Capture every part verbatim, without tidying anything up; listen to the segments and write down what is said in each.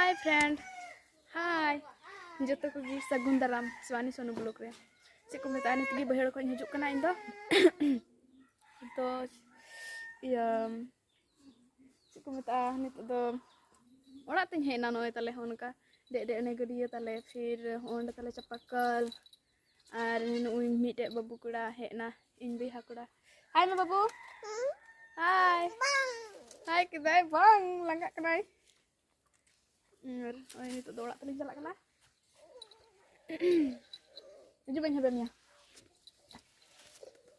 Hi friend, hi. ᱡᱚᱛᱚ ᱠᱚᱜᱮ ᱥᱟᱹᱜᱩᱱ ᱫᱟᱨᱟᱢ ᱥᱤᱵᱟᱱᱤ ᱥᱚᱱᱩ vlog ᱨᱮ᱾ ᱪᱮᱫ ᱠᱚ ᱢᱮᱛᱟᱜᱼᱟ, ᱱᱤᱛ ᱜᱮ ᱵᱟᱹᱭᱦᱟᱹᱲ ᱠᱷᱚᱱ ᱤᱧ ᱦᱤᱡᱩᱜ ᱠᱟᱱᱟ ᱤᱧ ᱫᱚ᱾ ᱛᱚ ᱤᱭᱟᱹ ᱪᱮᱫ ᱠᱚ ᱢᱮᱛᱟᱜᱼᱟ, ᱱᱤᱛᱚᱜ ᱫᱚ ᱚᱲᱟᱜ ᱛᱮᱧ ᱦᱮᱡ ᱮᱱᱟ᱾ ᱱᱚᱜᱼᱚᱭ ᱛᱟᱞᱮ ᱦᱚᱸ ᱱᱚᱝᱠᱟ ᱰᱮᱡ ᱰᱮᱡ ᱚᱱᱮ ᱜᱟᱹᱰᱭᱟᱹ ᱛᱟᱞᱮ, ᱯᱷᱤᱨ ᱚᱸᱰᱮ ᱛᱟᱞᱮ ᱪᱟᱯᱟ ᱠᱚᱞ, ᱟᱨ ᱱᱩᱜᱼᱩᱭ ᱢᱤᱫᱴᱮᱡ ᱵᱟᱹᱵᱩ ᱠᱚᱲᱟ ᱦᱮᱡ ᱮᱱᱟ, ᱤᱧ ᱵᱚᱭᱦᱟ ᱠᱚᱲᱟ᱾ ᱦᱟᱭ ᱢᱮ ᱵᱟᱹᱵᱩ, ᱦᱟᱭ᱾ ᱦᱟᱭ ᱠᱮᱫᱟᱭ, ᱵᱟᱝ ᱞᱟᱸᱜᱟᱜ ᱠᱟᱱᱟᱭ᱾ ᱟᱨ ᱱᱚᱜᱼᱚᱭ ᱱᱤᱛᱚᱜ ᱫᱚ ᱚᱲᱟᱜ ᱛᱮᱞᱤᱧ ᱪᱟᱞᱟᱜ ᱠᱟᱱᱟ᱾ ᱦᱤᱡᱩᱜ ᱵᱟᱹᱧ ᱦᱮᱵᱮ ᱢᱮᱭᱟ᱾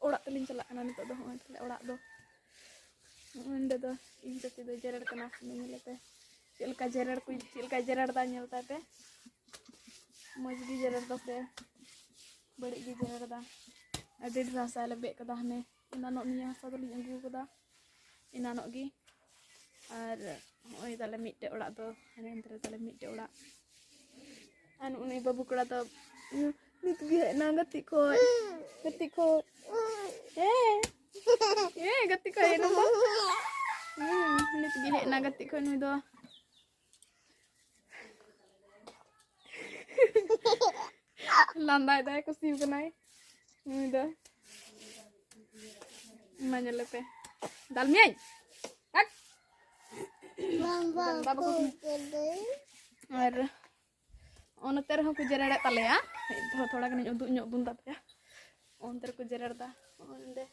ᱚᱲᱟᱜ ᱛᱮᱞᱤᱧ ᱪᱟᱞᱟᱜ ᱠᱟᱱᱟ ᱱᱤᱛᱚᱜ ᱫᱚ᱾ ᱦᱚᱸᱜᱼᱚᱭ ᱛᱟᱦᱞᱮ ᱚᱲᱟᱜ ᱫᱚ ᱱᱚᱜᱼᱚᱭ ᱱᱚᱸᱰᱮ ᱫᱚ ᱤᱧ ᱛᱟᱛᱮ ᱫᱚ ᱡᱮᱨᱮᱲ ᱠᱟᱱᱟ᱾ ᱧᱮᱞ ᱯᱮ ᱪᱮᱫ ᱞᱮᱠᱟ ᱡᱮᱨᱮᱲ ᱠᱚ, ᱪᱮᱫ ᱞᱮᱠᱟᱭ ᱡᱮᱨᱮᱲ ᱫᱟ, ᱧᱮᱞ ᱛᱟᱭ ᱯᱮ᱾ ᱢᱚᱡᱽ ᱜᱮ ᱡᱮᱨᱮᱲ ᱫᱟ ᱥᱮ ᱵᱟᱹᱲᱤᱡ ᱜᱮ ᱡᱮᱨᱮᱲ ᱫᱟ? ᱟᱹᱰᱤ ᱰᱷᱮᱨ ᱦᱟᱥᱟᱭ ᱞᱮᱵᱮᱫ ᱠᱟᱫᱟ᱾ ᱦᱟᱱᱮ ᱮᱱᱟᱱᱚᱜ ᱱᱤᱭᱟᱹ ᱦᱟᱥᱟ ᱫᱚᱞᱤᱧ ᱟᱹᱜᱩ ᱠᱟᱫᱟ ᱮᱱᱟᱱᱚᱜ ᱜᱮ᱾ ᱟᱨ ᱦᱚᱸᱜᱼᱚᱭ ᱛᱟᱞᱮ ᱢᱤᱫᱴᱮᱡ ᱚᱲᱟᱜ ᱫᱚ, ᱦᱟᱱᱮ ᱦᱟᱱᱛᱮ ᱨᱮ ᱛᱟᱞᱮ ᱢᱤᱫᱴᱮᱡ ᱚᱲᱟᱜ᱾ ᱟᱨ ᱩᱱᱤ ᱵᱟᱹᱵᱩ ᱠᱚᱲᱟ ᱫᱚ ᱱᱤᱛ ᱜᱮ ᱦᱮᱡ ᱮᱱᱟ ᱜᱟᱛᱮ ᱠᱷᱚᱡ, ᱜᱟᱛᱮ ᱠᱷᱚᱡ᱾ ᱦᱮᱸ, ᱦᱮᱸ, ᱜᱟᱛᱮ ᱠᱷᱚᱡ ᱦᱮᱡ ᱮᱱᱟ ᱫᱚ᱾ ᱦᱩᱸ, ᱱᱤᱛ ᱜᱮ ᱦᱮᱡ ᱮᱱᱟ ᱜᱟᱛᱮ ᱠᱷᱚᱡ ᱱᱩᱭ ᱫᱚ᱾ ᱞᱟᱸᱫᱟᱭ ᱫᱟᱭ, ᱠᱩᱥᱤ ᱠᱟᱱᱟᱭ ᱱᱩᱭ ᱫᱚ᱾ ᱢᱟ ᱧᱮᱞ ᱯᱮ, ᱫᱟᱞ ᱢᱤᱭᱟᱹᱧ᱾ ᱦᱟᱴ᱾ ᱵᱟᱝ, ᱵᱟᱝ, ᱫᱟᱞ ᱵᱟᱠᱚ ᱠᱟᱱᱟ᱾ ᱟᱨ ᱚᱱᱛᱮ ᱨᱮᱦᱚᱸ ᱠᱚ ᱡᱮᱨᱮᱲᱮᱫ ᱛᱟᱞᱮᱭᱟ᱾ ᱛᱷᱚᱲᱟ, ᱛᱷᱚᱲᱟ ᱜᱟᱱᱤᱧ ᱩᱫᱩᱜ ᱧᱚᱜ ᱵᱚᱱ ᱛᱟᱯᱮᱭᱟ᱾ ᱚᱱᱛᱮ ᱨᱮᱠᱚ ᱡᱮᱨᱮᱲ ᱫᱟ᱾ ᱚᱸᱰᱮ,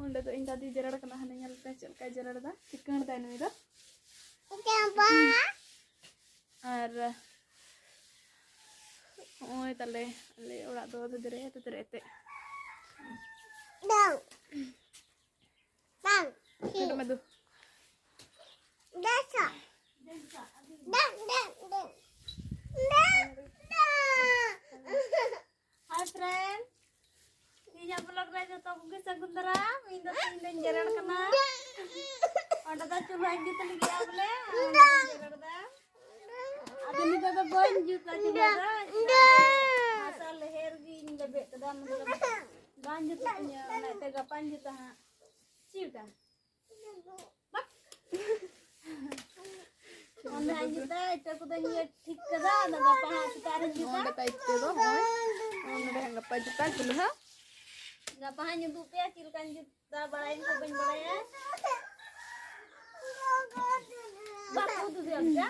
ᱚᱸᱰᱮ ᱫᱚ ᱤᱧ ᱫᱟᱫᱤ ᱡᱮᱨᱮᱲ ᱠᱟᱱᱟ᱾ ᱦᱟᱱᱮ ᱧᱮᱞ ᱯᱮ ᱪᱮᱫ ᱞᱮᱠᱟᱭ ᱡᱮᱨᱮᱲ ᱫᱟ᱾ ᱪᱤᱠᱟᱹᱬ ᱫᱟᱭ ᱱᱩᱭ ᱫᱚ᱾ ᱟᱨ ᱱᱚᱜᱼᱚᱭ ᱛᱟᱞᱮ ᱟᱞᱮ ᱚᱲᱟᱜ ᱫᱚ ᱫᱷᱮᱫᱨᱮ ᱫᱷᱮᱫᱨᱮ ᱮᱛᱮ᱾ ᱵᱟᱝ᱾ ᱵᱟᱝ᱾ ᱠᱟᱹᱴᱤᱡ ᱢᱟᱹᱫᱩ᱾ ᱫᱮᱥᱟ᱾ ᱫᱮ, ᱫᱮ, ᱫᱮ᱾ ᱫᱮ, ᱫᱮ᱾ Hi friend, ᱤᱧᱟᱹᱜ vlog ᱨᱮ ᱡᱚᱛᱚ ᱠᱚᱜᱮ ᱥᱟᱹᱜᱩᱱ ᱫᱟᱨᱟᱢ᱾ ᱤᱧ ᱫᱚ ᱛᱮᱦᱮᱧ ᱫᱚᱧ ᱡᱮᱨᱮᱲ ᱠᱟᱱᱟ᱾ ᱚᱸᱰᱮ ᱫᱚ ᱪᱩᱞᱦᱟᱹᱧ ᱡᱩᱛ ᱞᱟᱹᱜᱤᱫ ᱵᱚᱞᱮ, ᱚᱸᱰᱮ ᱫᱚᱧ ᱡᱮᱨᱮᱲ ᱫᱟ᱾ ᱟᱫᱚ ᱱᱤᱛᱚᱜ ᱫᱚ ᱵᱟᱹᱧ ᱡᱩᱛᱟ ᱪᱩᱞᱦᱟᱹ ᱫᱚ᱾ ᱦᱟᱥᱟ ᱞᱮᱦᱮᱨ ᱜᱤᱧ ᱞᱮᱵᱮᱫ ᱠᱟᱫᱟ, ᱢᱚᱛᱞᱚᱵ ᱵᱟᱝ ᱡᱩᱛᱩᱜ ᱛᱤᱧᱟᱹ, ᱚᱱᱟᱛᱮ ᱜᱟᱯᱟᱧ ᱡᱩᱛᱟ ᱦᱟᱸᱜ᱾ ᱪᱮᱫ ᱞᱮᱠᱟ? ᱱᱟᱦᱟᱜ ᱤᱧ ᱡᱩᱛᱟ, ᱤᱴᱟᱹ ᱠᱚᱫᱚᱧ ᱤᱭᱟᱹ ᱴᱷᱤᱠ ᱠᱟᱫᱟ, ᱟᱫᱚ ᱜᱟᱯᱟ ᱦᱟᱸᱜ ᱥᱮᱛᱟᱜ ᱨᱤᱧ ᱡᱩᱛᱟ᱾ ᱱᱚᱰᱮ ᱛᱟᱭ ᱤᱴᱟᱹ ᱫᱚ ᱱᱚᱜᱼᱚᱭ, ᱱᱚᱰᱮ ᱦᱟᱸᱜ ᱜᱟᱯᱟ ᱡᱩᱛᱟ ᱪᱩᱞᱦᱟᱹ᱾ ᱜᱟᱯᱟ ᱦᱟᱸᱜ ᱤᱧ ᱩᱫᱩᱜ ᱟᱯᱮᱭᱟ ᱪᱮᱫ ᱞᱮᱠᱟᱧ ᱡᱩᱛᱟ, ᱵᱟᱲᱟᱭᱟᱹᱧ ᱥᱮ ᱵᱟᱹᱧ ᱵᱟᱲᱟᱭᱟ᱾ ᱵᱟᱠᱚ ᱩᱫᱩᱜ ᱟᱯᱮᱭᱟ᱾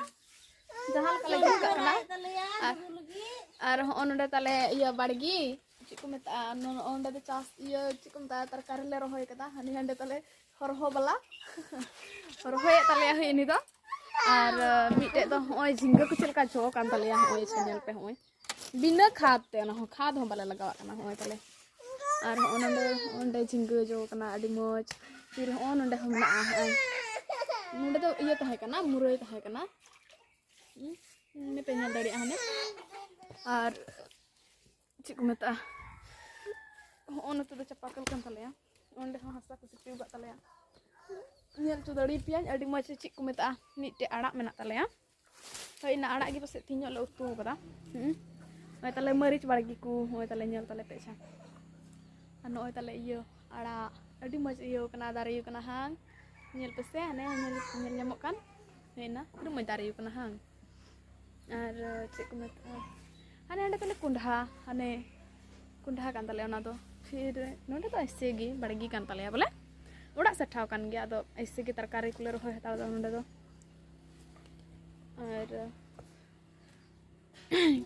ᱡᱟᱦᱟᱸ ᱞᱮᱠᱟ ᱞᱮ ᱡᱩᱛ ᱠᱟᱜ ᱠᱟᱱᱟ᱾ ᱵᱟᱲᱟᱭ ᱛᱟᱞᱮᱭᱟ, ᱟᱨ, ᱡᱩᱞᱩᱜ ᱞᱟᱹᱜᱤᱫ᱾ ᱟᱨ ᱦᱚᱸᱜᱼᱚ ᱱᱚᱰᱮ ᱛᱟᱞᱮ ᱤᱭᱟᱹ ᱵᱟᱲᱜᱮ, ᱪᱮᱫ ᱠᱚ ᱢᱮᱛᱟᱜᱼᱟ, ᱱᱚ-, ᱱᱚᱜᱼᱚ ᱱᱚᱰᱮ ᱫᱚ ᱪᱟᱥ ᱤᱭᱟᱹ ᱪᱮᱫ ᱠᱚ ᱢᱮᱛᱟᱜᱼᱟ, ᱛᱟᱨᱠᱟᱨᱤ ᱞᱮ ᱨᱚᱦᱚᱭ ᱠᱟᱫᱟ, ᱦᱟᱹᱱᱤ ᱦᱟᱸᱰᱮ ᱛᱟᱞᱮ ᱦᱚᱨᱦᱚ ᱵᱟᱞᱟ᱾ ᱨᱚᱦᱚᱭᱮᱫ ᱛᱟᱞᱮᱭᱟ ᱦᱳᱭ ᱩᱱᱤ ᱫᱚ᱾ ᱟᱨ, ᱟᱸ, ᱢᱤᱫᱴᱮᱡ ᱫᱚ ᱦᱚᱸᱜᱼᱚᱭ ᱡᱷᱤᱸᱜᱟᱹ ᱠᱚ ᱪᱮᱫ ᱞᱮᱠᱟ ᱡᱚ ᱠᱟᱱ ᱛᱟᱞᱮᱭᱟ, ᱦᱚᱸᱜᱼᱚᱭ ᱟᱪᱪᱷᱟ ᱧᱮᱞ ᱯᱮ, ᱦᱚᱸᱜᱼᱚᱭ ᱵᱤᱱᱟᱹ ᱠᱷᱟᱫᱽ ᱛᱮ, ᱚᱱᱟ ᱦᱚᱸ ᱠᱷᱟᱫᱽ ᱦᱚᱸ ᱵᱟᱞᱮ ᱞᱟᱜᱟᱣᱟᱜ ᱠᱟᱱᱟ᱾ ᱦᱚᱸᱜᱼᱚᱭ ᱛᱟᱞᱮ, ᱟᱨ ᱦᱚᱸᱜᱼᱚ ᱱᱚᱰᱮ, ᱚᱸᱰᱮ ᱡᱷᱤᱸᱜᱟᱹ ᱡᱚ ᱠᱟᱱᱟ, ᱟᱹᱰᱤ ᱢᱚᱡᱽ᱾ ᱯᱷᱤᱨ ᱦᱚᱸᱜᱼᱚ ᱱᱚᱰᱮ ᱦᱚᱸ ᱢᱮᱱᱟᱜᱼᱟ, ᱦᱚᱸᱜᱼᱚᱭ ᱱᱚᱰᱮ ᱫᱚ ᱤᱭᱟᱹ ᱛᱟᱦᱮᱸ ᱠᱟᱱᱟ, ᱢᱩᱨᱟᱹᱭ ᱛᱟᱦᱮᱸ ᱠᱟᱱᱟ᱾ ᱦᱩᱸ, ᱱᱤᱛ ᱯᱮ ᱧᱮᱞ ᱫᱟᱲᱮᱭᱟᱜᱼᱟ ᱦᱟᱱᱮ᱾ ᱟᱨ ᱪᱮᱫ ᱠᱚ ᱢᱮᱛᱟᱜᱼᱟ, ᱦᱚᱸᱜᱼᱚ ᱱᱚᱛᱮ ᱫᱚ ᱪᱟᱯᱟ ᱠᱚᱞ ᱠᱟᱱ ᱛᱟᱞᱮᱭᱟ, ᱚᱸᱰᱮ ᱦᱚᱸ ᱦᱟᱥᱟ ᱠᱚ ᱥᱤᱯᱤ ᱟᱠᱟᱫ ᱛᱟᱞᱮᱭᱟ᱾ ᱧᱮᱞ ᱦᱚᱪᱚ ᱫᱟᱲᱮᱭᱟᱯᱮᱭᱟᱹᱧ ᱟᱹᱰᱤ ᱢᱚᱡᱽ᱾ ᱪᱮᱫ ᱠᱚ ᱢᱮᱛᱟᱜᱼᱟ, ᱢᱤᱫᱴᱮᱡ ᱟᱲᱟᱜ ᱢᱮᱱᱟᱜ ᱛᱟᱞᱮᱭᱟ, ᱦᱳᱭ, ᱚᱱᱟ ᱟᱲᱟᱜ ᱜᱮ ᱯᱟᱥᱮᱡ ᱛᱮᱦᱮᱧᱚᱜ ᱞᱮ ᱩᱛᱩ ᱟᱠᱟᱫᱟ᱾ ᱦᱩᱸ, ᱱᱚᱜᱼᱚᱭ ᱛᱟᱞᱮ ᱢᱟᱹᱨᱤᱪ ᱵᱟᱲᱜᱮ ᱠᱚ, ᱱᱚᱜᱼᱚᱭ ᱛᱟᱞᱮ ᱧᱮᱞ ᱛᱟᱞᱮ ᱯᱮ ᱟᱪᱪᱷᱟ᱾ ᱟᱨ ᱱᱚᱜᱼᱚᱭ ᱛᱟᱞᱮ ᱤᱭᱟᱹ ᱟᱲᱟᱜ, ᱟᱹᱰᱤ ᱢᱚᱡᱽ ᱤᱭᱟᱹ ᱠᱟᱱᱟ, ᱫᱟᱨᱮ ᱠᱟᱱᱟ ᱦᱟᱝ᱾ ᱧᱮᱞ ᱯᱮᱥᱮ, ᱦᱟᱱᱮ ᱧᱮᱞ, ᱧᱮᱞ ᱧᱟᱢᱚᱜ ᱠᱟᱱ, ᱦᱩᱭᱱᱟ, ᱟᱹᱰᱤ ᱢᱚᱡᱽ ᱫᱟᱨᱮ ᱠᱟᱱᱟ ᱦᱟᱝ᱾ ᱟᱨ ᱪᱮᱫ ᱠᱚ ᱢᱮᱛᱟᱜᱼᱟ, ᱦᱟᱱᱮ ᱦᱟᱸᱰᱮ ᱛᱟᱞᱮ ᱠᱚᱸᱰᱷᱟ, ᱦᱟᱱᱮ ᱠᱚᱸᱰᱷᱟ ᱠᱟᱱ ᱛᱟᱞᱮᱭᱟ ᱚᱱᱟ ᱫᱚ᱾ ᱯᱷᱤᱨ ᱱᱚᱸᱰᱮ ᱫᱚ ᱮᱭᱥᱮ ᱜᱮ ᱵᱟᱲᱜᱮ ᱠᱟᱱ ᱛᱟᱞᱮᱭᱟ, ᱵᱚᱞᱮ ᱚᱲᱟᱜ ᱥᱟᱴᱷᱟᱣ ᱠᱟᱱ ᱜᱮᱭᱟ, ᱟᱫᱚ ᱮᱭᱥᱮ ᱜᱮ ᱛᱟᱨᱠᱟᱨᱤ ᱠᱚᱞᱮ ᱨᱚᱦᱚᱭ ᱦᱟᱛᱟᱲ ᱮᱫᱟ ᱱᱚᱸᱰᱮ ᱫᱚ᱾ ᱟᱨ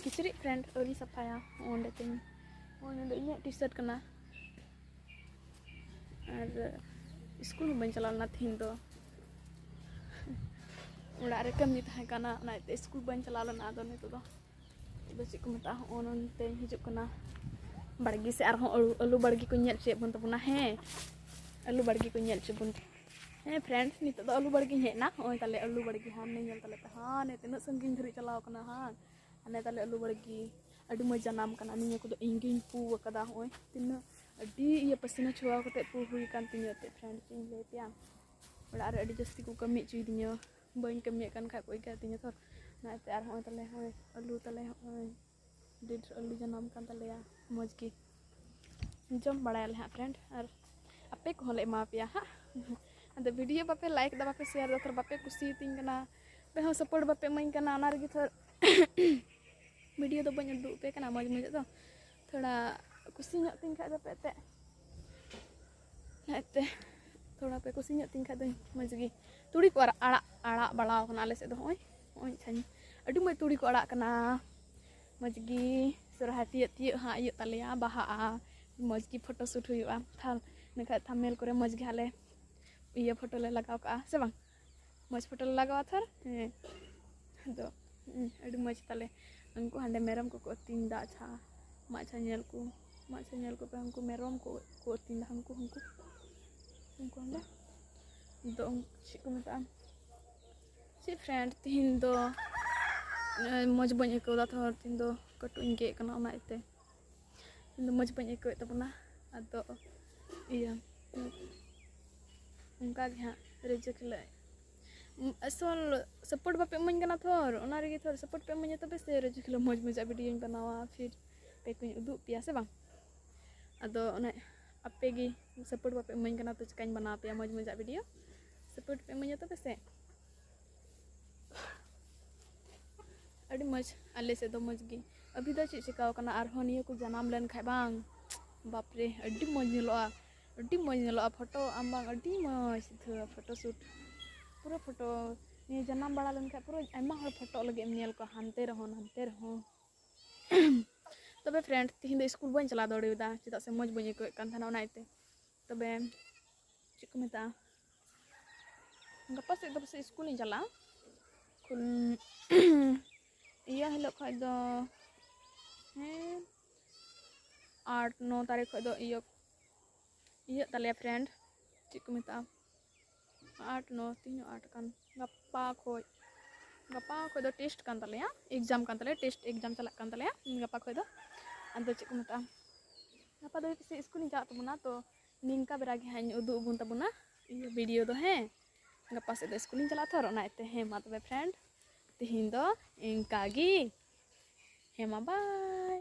ᱠᱤᱪᱨᱤᱡ friend ᱟᱹᱣᱨᱤ ᱥᱟᱯᱷᱟᱭᱟ, ᱚᱸᱰᱮ ᱛᱤᱧ, ᱱᱚᱜᱼᱚᱭ ᱱᱚᱸᱰᱮ ᱤᱧᱟᱹᱜ T-shirt ᱠᱟᱱᱟ᱾ ᱟᱨ ᱥᱠᱩᱞ ᱦᱚᱸ ᱵᱟᱹᱧ ᱪᱟᱞᱟᱣ ᱞᱮᱱᱟ ᱛᱮᱦᱮᱧ ᱫᱚ, ᱚᱲᱟᱜ ᱨᱮ ᱠᱟᱹᱢᱤ ᱛᱟᱦᱮᱸ ᱠᱟᱱᱟ, ᱚᱱᱟ ᱤᱭᱟᱹᱛᱮ ᱥᱠᱩᱞ ᱵᱟᱹᱧ ᱪᱟᱞᱟᱣ ᱞᱮᱱᱟ᱾ ᱟᱫᱚ ᱱᱤᱛᱚᱜ ᱫᱚ ᱪᱮᱫ ᱠᱚ ᱢᱮᱛᱟᱜᱼᱟ, ᱦᱚᱸᱜᱼᱚ ᱱᱚᱱᱛᱮᱧ ᱦᱤᱡᱩᱜ ᱠᱟᱱᱟ ᱵᱟᱲᱜᱮ ᱥᱮᱫ, ᱟᱨᱦᱚᱸ ᱟᱹᱞᱩ, ᱟᱹᱞᱩ ᱵᱟᱲᱜᱮ ᱠᱚᱧ ᱧᱮᱞ ᱦᱚᱪᱚᱭᱮᱫ ᱵᱚᱱ ᱛᱟᱵᱚᱱᱟ᱾ ᱦᱮᱸ, ᱟᱹᱞᱩ ᱵᱟᱲᱜᱮ ᱠᱚᱧ ᱧᱮᱞ ᱦᱚᱪᱚ ᱵᱚᱱ᱾ ᱦᱮᱸ friend, ᱱᱤᱛᱚᱜ ᱫᱚ ᱟᱹᱞᱩ ᱵᱟᱲᱜᱮᱧ ᱦᱮᱡ ᱮᱱᱟ᱾ ᱦᱚᱸᱜᱼᱚᱭ ᱛᱟᱞᱮ ᱟᱹᱞᱩ ᱵᱟᱲᱜᱮ, ᱦᱟᱱᱮ ᱧᱮᱞ ᱛᱟᱞᱮ ᱯᱮ, ᱦᱟᱱᱮ ᱛᱤᱱᱟᱹᱜ ᱥᱟᱺᱜᱤᱧ ᱫᱷᱟᱹᱨᱤᱡ ᱪᱟᱞᱟᱣ ᱠᱟᱱᱟ ᱦᱟᱝ᱾ ᱦᱟᱱᱮ ᱛᱟᱞᱮ ᱟᱹᱞᱩ ᱵᱟᱲᱜᱮ ᱟᱹᱰᱤ ᱢᱚᱡᱽ ᱡᱟᱱᱟᱢ ᱠᱟᱱᱟ᱾ ᱱᱤᱭᱟᱹ ᱠᱚᱫᱚ ᱤᱧ ᱜᱤᱧ ᱯᱩ ᱟᱠᱟᱫᱟ᱾ ᱦᱚᱸᱜᱼᱚᱭ ᱛᱤᱱᱟᱹᱜ ᱟᱹᱰᱤ ᱤᱭᱟᱹ ᱯᱟᱹᱥᱤᱱᱟ ᱪᱷᱩᱣᱟᱹ ᱠᱟᱛᱮ ᱯᱩ ᱦᱩᱭ ᱟᱠᱟᱱ ᱛᱤᱧᱟᱹ ᱮᱱᱛᱮᱫ friend, ᱪᱮᱫ ᱤᱧ ᱞᱟᱹᱭ ᱟᱯᱮᱭᱟ᱾ ᱚᱲᱟᱜ ᱨᱮ ᱟᱹᱰᱤ ᱡᱟᱹᱥᱛᱤ ᱠᱚ ᱠᱟᱹᱢᱤ ᱦᱚᱪᱚᱭᱤᱫᱤᱧᱟ, ᱵᱟᱹᱧ ᱠᱟᱹᱢᱤᱭᱮᱫ ᱠᱟᱱ ᱠᱷᱟᱡ ᱠᱚ ᱮᱜᱮᱨ ᱛᱤᱧᱟᱹ ᱛᱚ᱾ ᱚᱱᱟ ᱤᱭᱟᱹᱛᱮ ᱟᱨ ᱦᱚᱸᱜᱼᱚᱭ ᱛᱟᱞᱮ, ᱦᱚᱸᱜᱼᱚᱭ ᱟᱹᱞᱩ ᱛᱟᱞᱮ, ᱦᱚᱸᱜᱼᱚᱭ ᱟᱹᱰᱤ ᱰᱷᱮᱨ ᱟᱹᱞᱩ ᱡᱟᱱᱟᱢ ᱠᱟᱱ ᱛᱟᱞᱮᱭᱟ, ᱢᱚᱡᱽ ᱜᱮ᱾ ᱡᱚᱢ ᱵᱟᱲᱟᱭᱟᱞᱮ ᱦᱟᱸᱜ friend, ᱟᱨ ᱟᱯᱮ ᱠᱚᱦᱚᱸ ᱞᱮ ᱮᱢᱟ ᱯᱮᱭᱟ ᱦᱟᱸᱜ᱾ ᱟᱫᱚ video ᱵᱟᱯᱮ like ᱮᱫᱟ, ᱵᱟᱯᱮ share ᱮᱫᱟ, ᱛᱷᱚᱲᱟ ᱵᱟᱯᱮ ᱠᱩᱥᱤᱭᱟᱛᱤᱧ ᱠᱟᱱᱟ᱾ ᱟᱯᱮ ᱦᱚᱸ ᱥᱟᱯᱳᱨᱴ ᱵᱟᱯᱮ ᱤᱢᱟᱹᱧ ᱠᱟᱱᱟ, ᱚᱱᱟ ᱨᱮᱜᱮ ᱛᱷᱚᱲᱟ ᱵᱷᱤᱰᱤᱭᱳ ᱫᱚ ᱵᱟᱹᱧ ᱩᱫᱩᱜ ᱟᱯᱮ ᱠᱟᱱᱟ᱾ ᱢᱚᱡᱽ ᱢᱚᱡᱽ ᱫᱚ ᱛᱷᱚᱲᱟ ᱠᱩᱥᱤ ᱧᱚᱜ ᱛᱤᱧ ᱠᱷᱟᱡ ᱫᱚᱯᱮ ᱮᱱᱛᱮᱫ, ᱮᱱᱛᱮᱫ ᱛᱷᱚᱲᱟ ᱯᱮ ᱠᱩᱥᱤ ᱧᱚᱜ ᱛᱤᱧ ᱠᱷᱟᱡ ᱫᱚᱧ ᱢᱚᱡᱽ ᱜᱮ᱾ ᱛᱩᱲᱤ ᱠᱚ ᱟᱨ ᱟᱲᱟᱜ, ᱟᱲᱟᱜ ᱵᱟᱲᱟᱣ ᱠᱟᱱᱟ ᱟᱞᱮ ᱥᱮᱫ ᱫᱚ᱾ ᱦᱚᱸᱜᱼᱚᱭ, ᱦᱚᱸᱜᱼᱚᱭ ᱪᱷᱟᱧ, ᱟᱹᱰᱤ ᱢᱚᱡᱽ ᱛᱩᱲᱤ ᱠᱚ ᱟᱲᱟᱜ ᱠᱟᱱᱟ᱾ ᱢᱚᱡᱽ ᱜᱮ ᱥᱚᱨᱦᱟᱭ ᱛᱤᱭᱟᱹᱜ ᱛᱤᱭᱟᱹᱜ ᱦᱟᱸᱜ ᱤᱭᱟᱹᱜ ᱛᱟᱞᱮᱭᱟ, ᱵᱟᱦᱟᱜᱼᱟ, ᱢᱚᱡᱽ ᱜᱮ ᱯᱷᱳᱴᱳ ᱥᱩᱴ ᱦᱩᱭᱩᱜᱼᱟ᱾ ᱛᱷᱟᱞ ᱤᱱᱟᱹ ᱠᱷᱟᱡ ᱛᱷᱟᱢᱵᱱᱮᱞ ᱠᱚᱨᱮ ᱢᱚᱡᱽ ᱜᱮ ᱦᱟᱸᱜ ᱞᱮ ᱤᱭᱟᱹ ᱯᱷᱳᱴᱳ ᱞᱮ ᱞᱟᱜᱟᱣ ᱠᱟᱜᱼᱟ, ᱥᱮ ᱵᱟᱝ? ᱢᱚᱡᱽ ᱯᱷᱳᱴᱳ ᱞᱮ ᱞᱟᱜᱟᱣᱟ ᱛᱷᱚᱨ᱾ ᱦᱮᱸ, ᱟᱫᱚ ᱦᱩᱸ, ᱟᱹᱰᱤ ᱢᱚᱡᱽ ᱛᱟᱞᱮ᱾ ᱩᱱᱠᱩ ᱦᱟᱸᱰᱮ ᱢᱮᱨᱚᱢ ᱠᱚᱠᱚ ᱟᱹᱛᱤᱧ ᱫᱟ᱾ ᱟᱪᱪᱷᱟ, ᱢᱟ ᱟᱪᱪᱷᱟ, ᱧᱮᱞ ᱠᱚ, ᱢᱟ ᱟᱪᱪᱷᱟ, ᱧᱮᱞ ᱠᱚᱯᱮ, ᱩᱱᱠᱩ ᱢᱮᱨᱚᱢ ᱠᱚ, ᱠᱚ ᱟᱹᱛᱤᱧ ᱫᱟ᱾ ᱦᱟᱱᱠᱩ, ᱦᱟᱱᱠᱩ, ᱩᱱᱠᱩ ᱦᱟᱸᱰᱮ ᱫᱚ ᱩᱱ-, ᱪᱮᱫ ᱠᱚ ᱢᱮᱛᱟᱜᱼᱟ? ᱪᱮᱫ ᱯᱷᱨᱮᱱᱰ, ᱛᱤᱦᱤᱧ ᱫᱚ, ᱮ, ᱢᱚᱡᱽ ᱵᱟᱹᱧ ᱟᱹᱭᱠᱟᱹᱣ ᱫᱟ ᱛᱷᱚᱨ᱾ ᱛᱤᱦᱤᱧ ᱫᱚ ᱠᱟᱹᱴᱩᱵ ᱤᱧ ᱜᱮᱫ ᱠᱟᱱᱟ, ᱚᱱᱟ ᱤᱭᱟᱹᱛᱮ ᱤᱧ ᱫᱚ ᱢᱚᱡᱽ ᱵᱟᱹᱧ ᱟᱹᱭᱠᱟᱹᱣᱮᱫ ᱛᱟᱵᱚᱱᱟ᱾ ᱟᱫᱚ ᱤᱭᱟᱹ, ᱚᱱᱠᱟ ᱜᱮ ᱦᱟᱸᱜ ᱨᱟᱹᱡᱟᱹ ᱠᱷᱤᱞᱟᱹᱜ᱾ ᱟᱥᱚᱞ ᱥᱟᱯᱳᱨᱴ ᱵᱟᱯᱮ ᱤᱢᱟᱹᱧ ᱠᱟᱱᱟ ᱛᱷᱚᱨ, ᱚᱱᱟ ᱨᱮᱜᱮ ᱛᱷᱚᱨ ᱥᱟᱯᱳᱨᱴ ᱯᱮ ᱤᱢᱟᱹᱧᱟ, ᱛᱚᱵᱮ ᱥᱮ ᱨᱟᱹᱡᱟᱹ ᱠᱷᱤᱞᱟᱹᱜ ᱢᱚᱡᱽ ᱢᱚᱡᱽ ᱵᱷᱤᱰᱤᱭᱳᱧ ᱵᱮᱱᱟᱣᱟ, ᱯᱷᱤᱨ ᱯᱮ ᱠᱚᱧ ᱩᱫᱩᱜ ᱯᱮᱭᱟ, ᱥᱮ ᱵᱟᱝ? ᱟᱫᱚ ᱚᱱᱮ ᱟᱯᱮ ᱜᱮ ᱥᱟᱯᱳᱨᱴ ᱵᱟᱯᱮ ᱤᱢᱟᱹᱧ ᱠᱟᱱᱟ, ᱛᱚ ᱪᱤᱠᱟᱹᱧ ᱵᱮᱱᱟᱣ ᱟᱯᱮᱭᱟ ᱢᱚᱡᱽ ᱢᱚᱡᱽ ᱵᱷᱤᱰᱤᱭᱳ? ᱥᱟᱯᱳᱨᱴ ᱯᱮ ᱤᱢᱟᱹᱧᱟ ᱛᱚᱵᱮ ᱥᱮ᱾ ᱟᱹᱰᱤ ᱢᱚᱡᱽ, ᱟᱞᱮ ᱥᱮᱫ ᱫᱚ ᱢᱚᱡᱽ ᱜᱮ᱾ ᱟᱹᱵᱷᱤ ᱫᱚ ᱪᱮᱫ ᱪᱤᱠᱟᱹᱣ ᱠᱟᱱᱟ, ᱟᱨᱦᱚᱸ ᱱᱤᱭᱟᱹ ᱠᱚ ᱡᱟᱱᱟᱢ ᱞᱮᱱ ᱠᱷᱟᱡ ᱵᱟᱝ, ᱵᱟᱯᱨᱮ, ᱟᱹᱰᱤ ᱢᱚᱡᱽ ᱧᱮᱞᱚᱜᱼᱟ, ᱟᱹᱰᱤ ᱢᱚᱡᱽ ᱧᱮᱞᱚᱜᱼᱟ ᱯᱷᱳᱴᱳ᱾ ᱟᱢ ᱵᱟᱝ, ᱟᱹᱰᱤ ᱢᱚᱡᱽ ᱥᱤᱫᱷᱟᱹ ᱯᱷᱳᱴᱳ ᱥᱩᱴ, ᱯᱩᱨᱟᱹ ᱯᱷᱳᱴᱳ᱾ ᱱᱤᱭᱟᱹ ᱡᱟᱱᱟᱢ ᱵᱟᱲᱟ ᱞᱮᱱ ᱠᱷᱟᱡ ᱯᱩᱨᱟᱹ ᱟᱭᱢᱟ ᱦᱚᱲ ᱯᱷᱳᱴᱳ ᱞᱟᱹᱜᱤᱫ ᱮᱢ ᱧᱮᱞ ᱠᱚᱣᱟ, ᱦᱟᱱᱛᱮ ᱨᱮᱦᱚᱸ ᱱᱟᱱᱛᱮ ᱨᱮᱦᱚᱸ᱾ ᱛᱚᱵᱮ ᱯᱷᱨᱮᱱᱰ, ᱛᱤᱦᱤᱧ ᱫᱚ ᱥᱠᱩᱞ ᱵᱟᱹᱧ ᱪᱟᱞᱟᱣ ᱫᱟᱲᱮᱭᱟᱫᱟ, ᱪᱮᱫᱟᱜ ᱥᱮ ᱢᱚᱡᱽ ᱵᱟᱹᱧ ᱟᱹᱭᱠᱟᱹᱣᱮᱫ ᱠᱟᱱ ᱛᱟᱦᱮᱱᱟ, ᱚᱱᱟ ᱤᱭᱟᱹᱛᱮ᱾ ᱛᱚᱵᱮ ᱪᱮᱫ ᱠᱚ ᱢᱮᱛᱟᱜᱼᱟ, ᱜᱟᱯᱟ ᱥᱮᱫ ᱫᱚ ᱯᱟᱥᱮᱡ ᱥᱠᱩᱞ ᱤᱧ ᱪᱟᱞᱟᱜᱼᱟ᱾ ᱠᱷᱩᱞ-, ᱤᱭᱟᱹ ᱦᱤᱞᱳᱜ ᱠᱷᱚᱡ ᱫᱚ, ᱦᱮᱸ, ᱟᱴ ᱱᱚ ᱛᱟᱹᱨᱤᱠᱷ ᱠᱷᱚᱡ ᱫᱚ ᱤᱭᱟᱹ, ᱤᱭᱟᱹᱜ ᱛᱟᱞᱮᱭᱟ ᱯᱷᱨᱮᱱᱰ, ᱪᱮᱫ ᱠᱚ ᱢᱮᱛᱟᱜᱼᱟ, ᱟᱴ ᱱᱚ, ᱛᱮᱦᱮᱧ ᱦᱚᱸ ᱟᱴ ᱠᱟᱱ, ᱜᱟᱯᱟ ᱠᱷᱚᱡ, ᱜᱟᱯᱟ ᱠᱷᱚᱡ ᱫᱚ ᱴᱮᱥᱴ ᱠᱟᱱ ᱛᱟᱞᱮᱭᱟ, ᱮᱠᱡᱟᱢ ᱠᱟᱱ ᱛᱟᱞᱮᱭᱟ, ᱴᱮᱥᱴ ᱮᱠᱡᱟᱢ ᱪᱟᱞᱟᱜ ᱠᱟᱱ ᱛᱟᱞᱮᱭᱟ ᱜᱟᱯᱟ ᱠᱷᱚᱡ ᱫᱚ᱾ ᱟᱫᱚ ᱪᱮᱫ ᱠᱚ ᱢᱮᱛᱟᱜᱼᱟ, ᱜᱟᱯᱟ ᱫᱚ ᱯᱟᱥᱮᱡ ᱥᱠᱩᱞ ᱤᱧ ᱪᱟᱞᱟᱜ ᱛᱟᱵᱚᱱᱟ, ᱛᱚ ᱱᱤᱝᱠᱟ ᱵᱮᱲᱟ ᱜᱮ ᱦᱟᱸᱜ ᱤᱧ ᱩᱫᱩᱜ ᱟᱵᱚᱱ ᱛᱟᱵᱚᱱᱟ ᱤᱭᱟᱹ ᱵᱷᱤᱰᱤᱭᱳ ᱫᱚ, ᱦᱮᱸ᱾ ᱜᱟᱯᱟ ᱥᱮᱫ ᱫᱚ ᱥᱠᱩᱞ ᱤᱧ ᱪᱟᱞᱟᱜᱼᱟ ᱛᱷᱚᱨ, ᱚᱱᱟ ᱤᱭᱟᱹᱛᱮ᱾ ᱦᱮᱸ, ᱢᱟ ᱛᱚᱵᱮ ᱯᱷᱨᱮᱱᱰ, ᱛᱤᱦᱤᱧ ᱫᱚ ᱤᱱᱠᱟ ᱜᱮ᱾ ᱦᱮᱸ ᱢᱟ, ᱵᱟᱭ᱾